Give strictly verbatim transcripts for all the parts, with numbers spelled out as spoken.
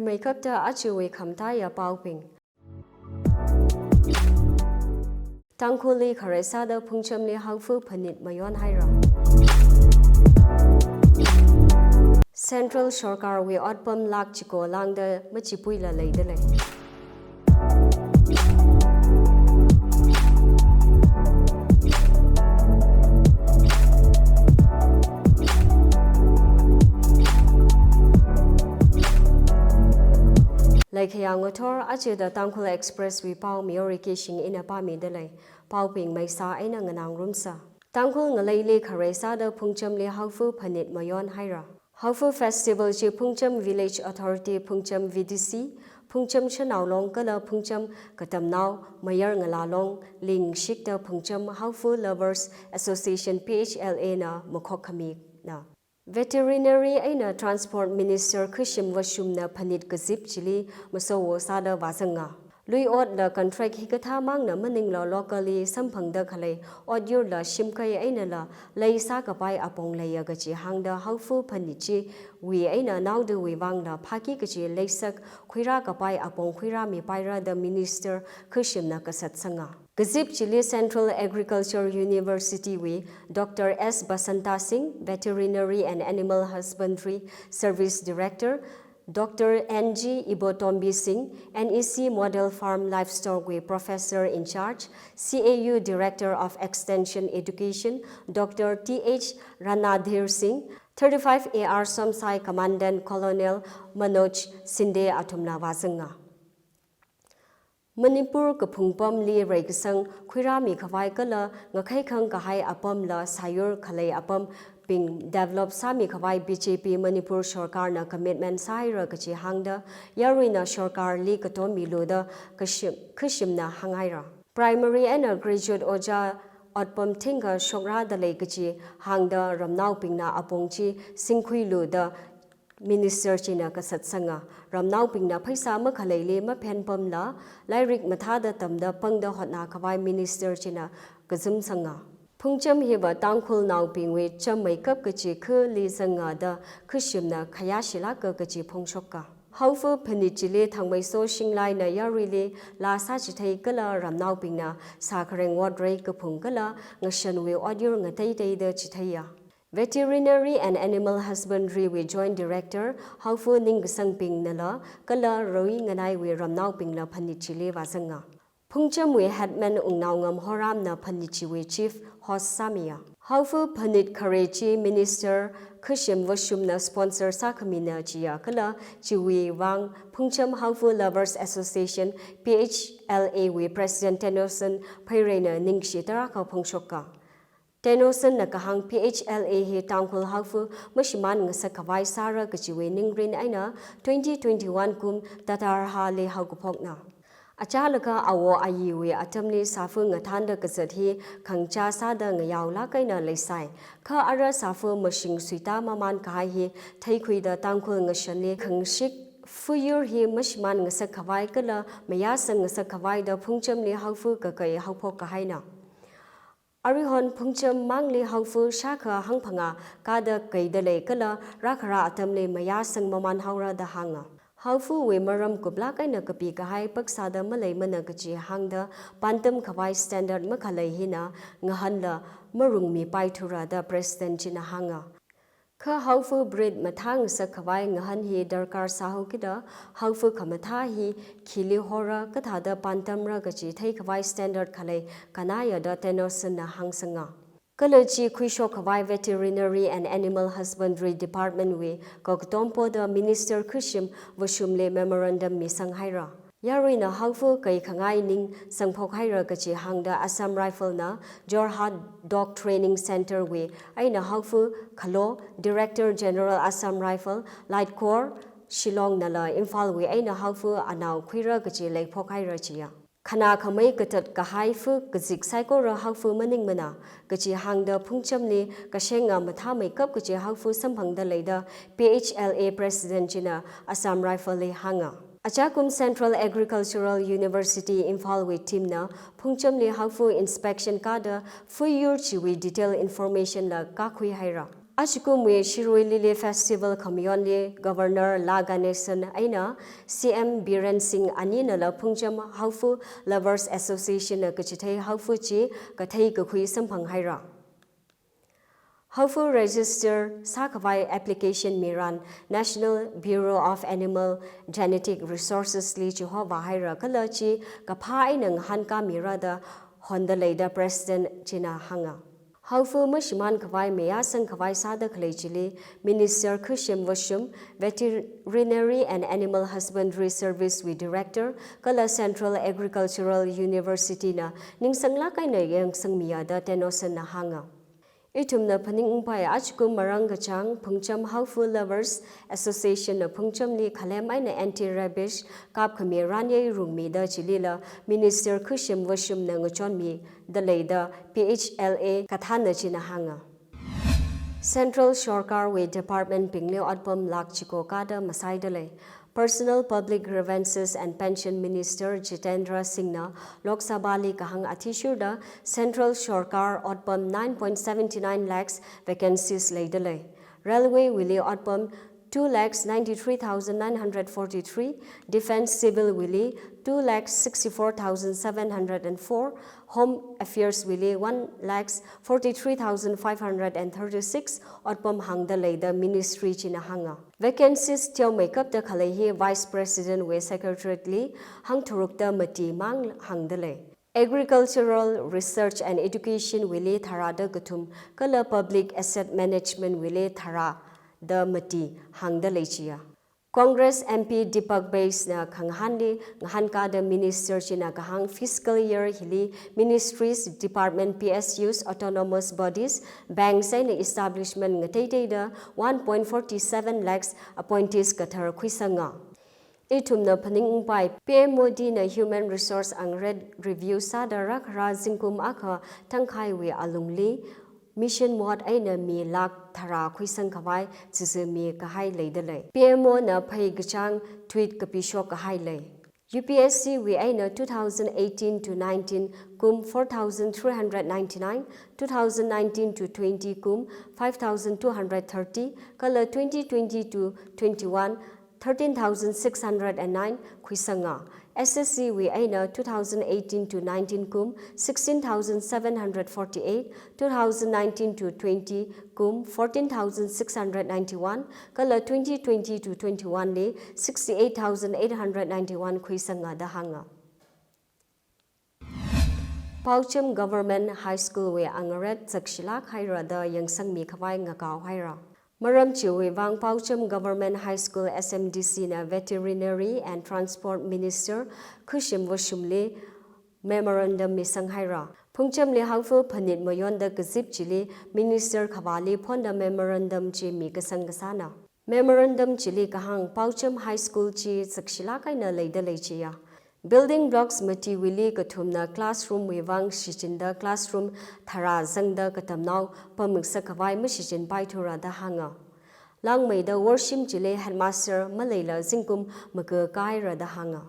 Meikapta achiwui khamataiya paobing. Tangkhulli khare sāda Phungchamli haofa phanit mayon haira. Central Sorkarwui otpam lakh chiko lāngda machipuila leidalei. Leikhayang ngathor achida Tangkhul Express wui pao Miyori Kishing ina pāmidalei. Paobing maisa eina nganāngarumsa. Tangkhul ngaleili khare sāda Phungchamli haofa phanit mayon haira. Haofa Festival chi Phungcham Village Authority, Phungcham V D C, Phungcham Shanao Long kala Phungcham Katamnao Mayar Ngala Longli ngashikta Phungcham Haofa Lovers Association, P H L A na makhok khamina. Veterinary eina Transport Minister Khashim Vashumna phanit kazip chili masowo sāda vāzanga. Lui otla contract hikathā mangna maningla locally samphangda khalei otyurla shimkhai einala lei sākapai apong leiya kachi hāngda haofa phanit chiwui eina naodawui vangla phāki kachi leisak khuirākapai apong khuirāmipaira da Minister Khashimna kasatsanga. Kazip chili Central Agriculture University wui Doctor S Basanta Singh, Veterinary and Animal Husbandry Service Director, Doctor N G Ibotombi Singh, N E C Model Farm Livestock wui Professor in Charge, C A U Director of Extension Education, Doctor T H Ranadhir Singh, thirty-five A R Somsai Commandant Colonel Manoj Sinde athumla vāzanga. Manipur kaphung pamli reikasang khuirāmi khavai kala ngakhaikhang kahai apamla sāyur khalei apambing develop sāmi khavai B J P Manipur Sorkarna commitment sāhaira kachi hāngda yaruina sorkarli katommilu da Khashim, Khashimna hānghaira. Primary eina graduate ojā otpam thingkha shokrādalei kachi hāngda ramnaobingna apong chi singkhuilu da Minister china kasatsanga. Ramnaobingna pheisā makhaleili maphenpamla, lairik mathāda tamda pangda hotnā khavai Minister china kazumsanga. Phungcham hiva Tangkhulnaobingwui chammeikap kachi khali zanga da Khashimna khayāshilāka kachi phongshoka. Haofa phanit chili Thangmeiso Shinglaina yaruili laa sāchithei kala ramnaobingna sākhareng otrei kaphung kala ngashanwui otyur ngateiteida chitheiya. Veterinary and Animal Husbandry wui Joint Director Haofa Ningkasangbingnala kala Rui Nganaiwui ramnaobingla phanit chili vāzanga. Phungchamwui Headman Wungnaongam Horamna phanit chiwui chief host sāmiya. Haofa phanit khare chi Minister Khashim Vashumna sponsor sākhamina chiya kala chiwui vang Phungcham Haofa Lovers Association, P H L A wui President Tenoson Pheireina ningshi tarākha phongshoka. Tenosonna kahāng P H L A hi Tangkhul haofa mashimān ngasak khavai sāra kachiwui ningrin eina twenty twenty-one kum Tatarhali haokaphokna. Achālakha awo ayiwui atamli sāfa ngathanda kazat hi khangachā sāda ngayaolāk eina leisai. Kha ara sāfa mashing suitā mamān kahai hi theikhuida Tangkhul ngashanli khangashik fuiyur hi mashimān ngasak khavai kala mayāsang ngasak khavai da Phungchamli haofa kakai haophok kahaina. Aruihon Phungcham mangli haofa shākha hangphangā kāda kaidalei kala rākhara atamli mayāsang mamān haora da hānga. Haofawui maram kuplāk eina kapi kahai paksāda maleimana kachi hāngda pāntam khavai standard makhalei hina ngahānla marungmipaithura da President china hānga. Kha haofa breed mathā ngasak khavai ngahān hi darkar sāhaokida, haofa khamathā hi khili hora kathāda pāntamra kachi theikhavai standard khalei kannaya da Tenosonna hāngsanga. Kala chi khuishok khavai Veterinary and Animal Husbandry Department wui kakatompoda Minister Khashim Vashumli memorandum misanghaira. Yaruina haofa kaikhangai ning sangphokhaira kachi hāngda Assam Rifle na Jorhat Dog Training Centre wui eina haofa khalo, Director General Assam Rifle, Light Corps, Shillong nala Imphal wui eina haofa anao khuira kachi leiphokhaira chiya. Khanā khamei katat kahai fa kazik saikora haofa maningmana kachi hāngda Phungchamli kashenga mathāmeikap kachi haofa samphangda leida P H L A President china Assam Rifle li hānga. Achakum Central Agricultural University Imphal wui team na Phungchamli haofa inspection kāda fuiyur chiwui detail information la kākhuihaira. Achikumwui Shirui Lily Festival khamayonli Governor La Ganesan eina C M Biren Singh aninala phungcham Houfu Lovers Association na kachithei Houfu chi kathei kakhui samphang haira. Houfu register sākhavai application miran National Bureau of Animal Genetic Resources li chihova haira kala chi kaphā eina ngahānkā mira da honda leida President china hānga. Houfu mashimān khavai mayāsang khavai sāda khalei chili Minister Khushim Vashum, Veterinary and Animal Husbandry Service wui Director kala Central Agricultural University na ningsanglāk eina yangsangmiya da Tenosen na hānga. Ithumna phaningungpai achikum marāng kachāng phungcham Houfu Lovers Association na phungchamli khalem eina anti-rabies kapkhami ranyei rungmida chilila Minister Khushim Vashum na ngachonmida leida P H L A kathānna china hānga. Central Sorkarwui department bingli otpam lakh chiko kāda masāida lei. Personal Public Grievances and Pension Minister Jitendra Singh na Lok Sabha li kahāng athishurda Central Sorkar otpam nine point seven nine lakhs vacancies leida lei. Railway wuili otpam two lakhs ninety-three thousand nine hundred forty-three, Defence Civil wuili two lakhs sixty-four thousand seven hundred and four, Home Affairs wuili one lakhs forty-three thousand five hundred and thirty-six otpam hāngda leida ministry china hānga. Vacancies teomeikapta khalei hi Vice President wui Secretariat li hangtharukta mati mang hāngda lei. Agricultural Research and Education wuili tharāda kathum kala Public Asset Management wuili tharāda mati hāngda lei chiya. Congress M P Deepak Bais na khangahānli ngahānkāda minister china kahāng fiscal year hili ministries, department, P S Us, autonomous bodies, banks eina establishment ngateiteida one point forty-seven lakhs appointees kathar khuisanga. Ithumna phaningungpai P M Modi na human resource angaret review sāda rākhara zingkum akha tangkhaiwui alungli mission mode eina mi lakh tharā khuisang khavai chizumi kahai leida lei. P M O na phei kachāng tweet kapishok kahai lei. U P S C wui eina two thousand eighteen to nineteen kum four thousand three hundred ninety-nine, two thousand nineteen to twenty kum five thousand two hundred thirty, kala twenty twenty to twenty-one thirteen thousand six hundred and nine khuisanga. S S C wui eina two thousand eighteen to nineteen kum sixteen thousand seven hundred forty-eight, two thousand nineteen to twenty kum fourteen thousand six hundred ninety-one, kala twenty twenty to twenty-one li sixty-eight thousand eight hundred ninety-one khuisanga da hānga. Paocham Government High School wui angaret zakshilāk haira da yangsangmi khavai ngakao haira. Maram chiwui vang Paocham Government High School S M D C na Veterinary and Transport Minister Khushim Vashum li memorandum misang haira. Phungchamli Houfu phanit mayonda kazip chili Minister khavāli phonda memorandum chi mikasang kasāna. Memorandum chili kahāng Paocham High School chi zakshilāk eina leida lei chiya. Building blocks matiwuili kathumna classroom wui vang shichinda classroom tharā zangda katamnao pamiksak khavai mashichinpai thura da hānga. Langmeida Worshim chili headmaster maleila zingkum maka kaira da hānga.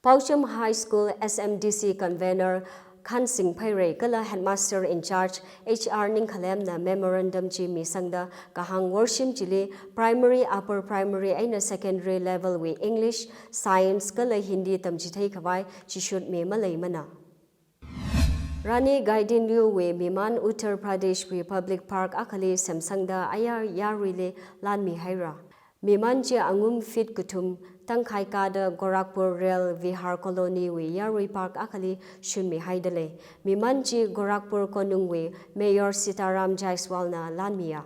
Paocham High School S M D C Convener Khansing Pheirei kala Headmaster in Charge H R Ningkhalem na memorandum chi misangda kahāng Worshim chili primary, upper primary eina secondary level wui English, Science kala Hindi tamchithei khavai chishutmi maleimana. Rani Gaidinliu wui mimān Uttar Pradesh wui public park akhali semsangda ayar yaruili lanmi haira. Mimān chi angum feet kathum tangkhai kāda Gorakhpur Rail Vihar Colony wui yarui park akhali shunmi haida lei. Mimān chi Gorakhpur Konung wui Mayor Sitaram Jaiswal na lanmiya.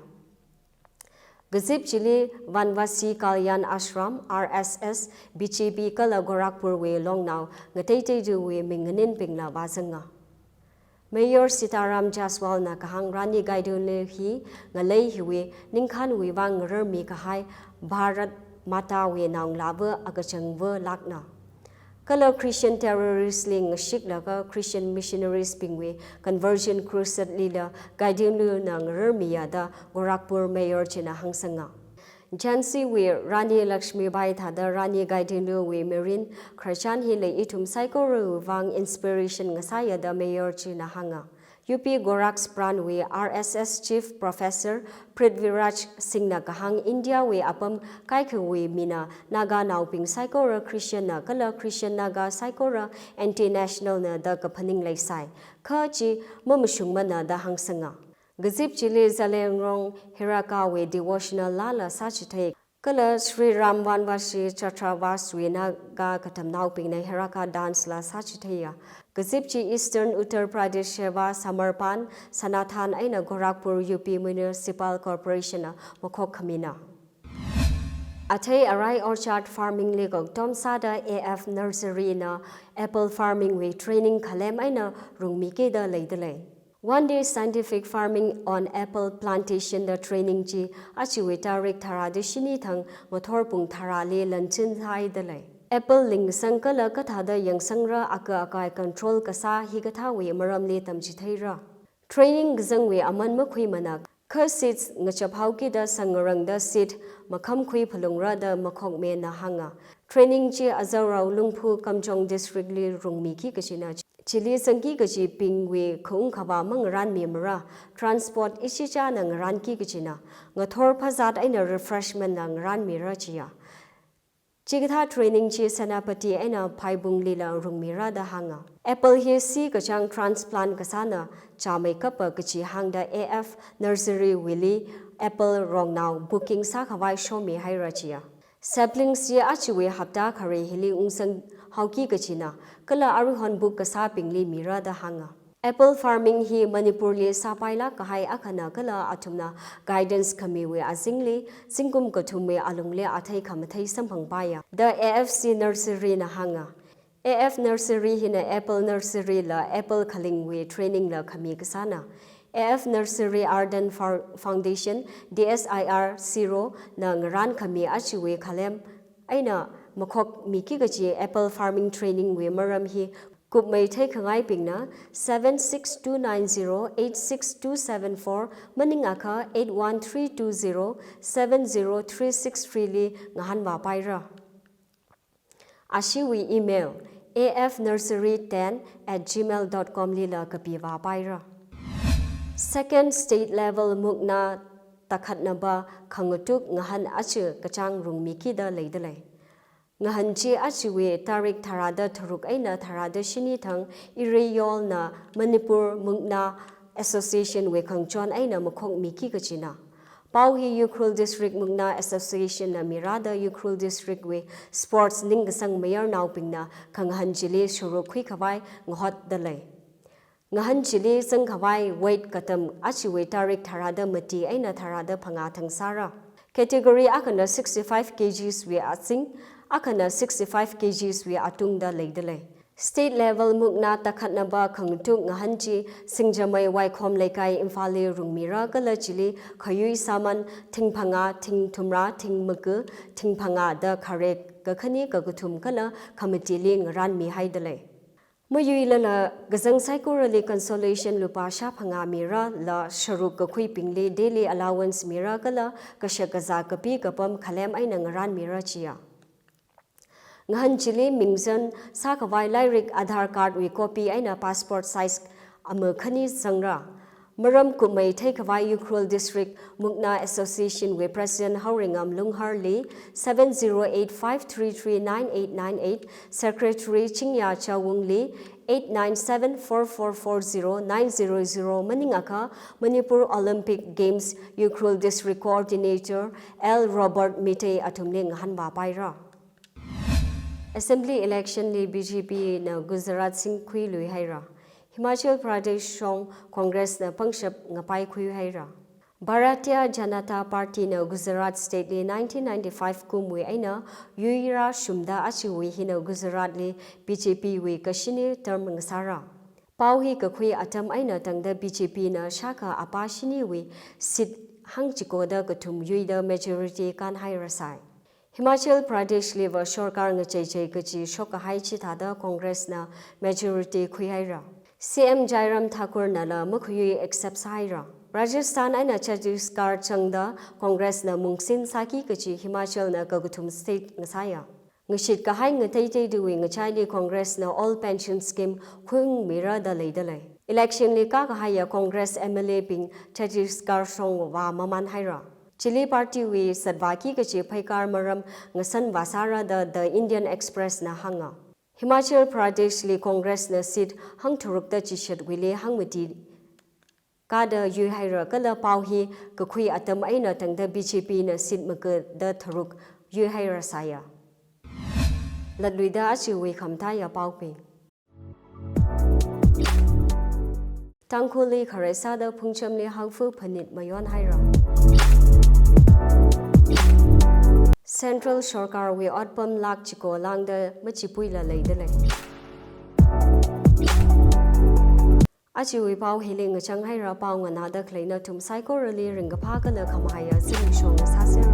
Kazip chili Vanvasi Kalyan Ashram, R S S, B J P kala Gorakhpur wui longnao ngateiteiwui minganinbingla vāzanga. Mayor Sitaram Jaiswal na kahāng Rani Gaidinliu hi ngalei hiwui ningkhānwui vang ngararmi kahai Bharat Mata wui naongalāva akachangva lākna. Kala Christian terrorist li ngashiklaga Christian missionaries bingwui conversion crusade lila Gaidinliu na ngararmiya da Gorakhpur Mayor china hāngsanga. Jhansi wui Rani Lakshmibai thāda Rani Gaidinliu wui mirin khararchan hili ithum saikorawui vang inspiration ngasāya da Mayor china hānga. U P Gorakhpur wui R S S Chief Professor Prithviraj Singh na kahāng India wui apam kaikhawui mina Naga naobing saikora Christian na kala Christian Naga saikora anti-national na da kaphaning leisai. Kha chi mamashungmana da hāngsanga. Kazip chili Zeliangrong Hiratta wui devotional lala sāchithei. Kala Shri Ram Vanvashi Chhatravadas wui Naga katamnaobingna Hiratta dance la sāchitheiya. Kazip chi Eastern Uttar Pradesh Seva Samarpan Sangathan eina Gorakhpur U P Municipal Corporation na makhok khamina. Athei arai orchard farming li kaktom sāda A F Nursery na apple farming wui training khalem eina rungmikida leidalei. One day scientific farming on apple plantation da training chi achiwui tarik tharada shini thang ngathor pung tharali lanchin haidalei. Apple lingsang kala kathāda yangsangra aka akai control kasā hikathāwui maramli tamchitheira. Training kazangwui aman makhuimana, kha seeds ngachaphaokida sangngarangda seed makhamkhui phalungra da makhokmena hānga. Training chi Azarao Lungphu Kamjong District li rungmiki kachina. Chili zangki kachibingwui khaung khavā mangaranmimara, transport ichichāna ngaranki kachina. Ngathor phazat eina refreshment na ngaranmira chiya. Chikathā training chi Senapati eina Phaibunglila rungmira da hānga. Apple hi si kachāng transplant kasāna chāmeikapa kachi hāngda A F Nursery wuili apple rongnao booking sākhavai shomihaira chiya. Saplings chi achiwui hapta khare hili ungsanghaoki kachina, kala aruihon book kasābingli mira da hānga. Apple farming hi Manipurli sāpailāk kahai akhana kala athumna guidance khamiwui azingli zingkum kathumwui alungli athei khamathei samphangpaiya da A F C Nursery na hānga. A F Nursery hina apple nursery la apple khalingwui training la khami kasāna. A F Nursery Ardent Fou-, Foundation, D S I R Siro na ngarankhami achiwui khalem eina makhokmiki kachi apple farming training wui maram hi kupmei theikhangaibingna seven six two nine zero eight six two seven four maningakha eight one three two zero seven zero three six three li ngahānvāpaira. Ashiwui email A F nursery ten at gmail dot com lila kapivāpaira. Second state level Mukna takhatnaba khangatuk ngahān achi kachāng rungmikida leidalei. Ngahān chi achiwui tarik tharada tharuk eina tharada shini thang Ireyolna Manipur Mukna Association wui khangachon eina makhokmiki kachina. Pao hi Ukhrul District Mukna Association na mirada Ukhrul District wui sports ningkasang mayarnaobingna khangahān chili sharuk khuikhavai ngahotdalei. Ngahān chili zangkhavai weight katam achiwui tarik tharada mati eina tharada phangā thang sāra. Category akhana sixty-five kgs wui azing, akhana sixty-five kgs wui atungda leidalei. State level Mukna takhatnaba khangatuk ngahān chi Singjamei Waikhom Leikai Imphalli rungmira kala chili khayui sāman thing phangā, thing thumra, thing maga, thing phangā da khare kakhane kakathum kala khamatili ngaranmihaidalei. Mayuilala kazang saikorali consolation lupā shāphangā mira la sharuk kakhuibingli daily allowance mira kala kashak kazā kapi kapam khalem eina ngaranmira chiya. Ngahān chili mingzan sākhavai lairik, Aadhaar card wui copy eina passport size ama khani zangra. Maram kupmei theikhavai Ukhrul District Mukna Association wui President Haoringam Lungharli seven zero eight five three three nine eight nine eight, Secretary Chingya Chawungli eight nine seven four four four zero nine zero zero maningakha Manipur Olympic Games Ukhrul District Coordinator L Robert Meitei athumli ngahānvāpaira. Assembly election li B J P na Gujarat singkhuiluihaira. Himachal Pradesh shong Congress na pangshap ngapaikhuihaira. Bharatiya Janata Party na Gujarat state li nineteen ninety-five kumwui eina yuira shumda achiwui hina Gujarat li B J P wui kashini term ngasāra. Pao hi kakhui atam eina tangda B J P na shākha apā shiniwui seat hangchikoda kathum yuida majority kānhairasai. Himachal Pradesh liva sorkar ngacheichui kachi shokkahai chithāda Congress na majority khuihaira. C M Jairam Thakur nala makhuiyui accept sāhaira. Rajasthan eina Chhattisgarh changda Congress na mungsin sāki kachi Himachal na kakathum state ngasāya. Ngashit kahai ngateiteidawui ngachaili Congress na all pension scheme khuiungmira da leidalei. Election li kākahaiya Congress M L A bing Chhattisgarh shong vāmamanhaira. Chili party wui zatvāki kachi pheikar maram ngasan vāsāra da The Indian Express na hānga. Himachal Pradesh li Congress na seat hangtharukda chishatwuili hangmati kāda yuihaira kala pao hi kakhui atam eina tangda B J P na seat magada tharuk yuihaira sāya. Latluida ajawui khamataiya paobing. Tangkhulli khare sāda phungchamli hangfu phanit mayonhaira. Central Sorkarwui otpam lakh chiko lāngda machipuila leidalei. Ajawui pao hili ngachanghaira. Pao nganāda khalei nathum saikorali ringkaphā kala khamahaiya zimiksho ngasāsera.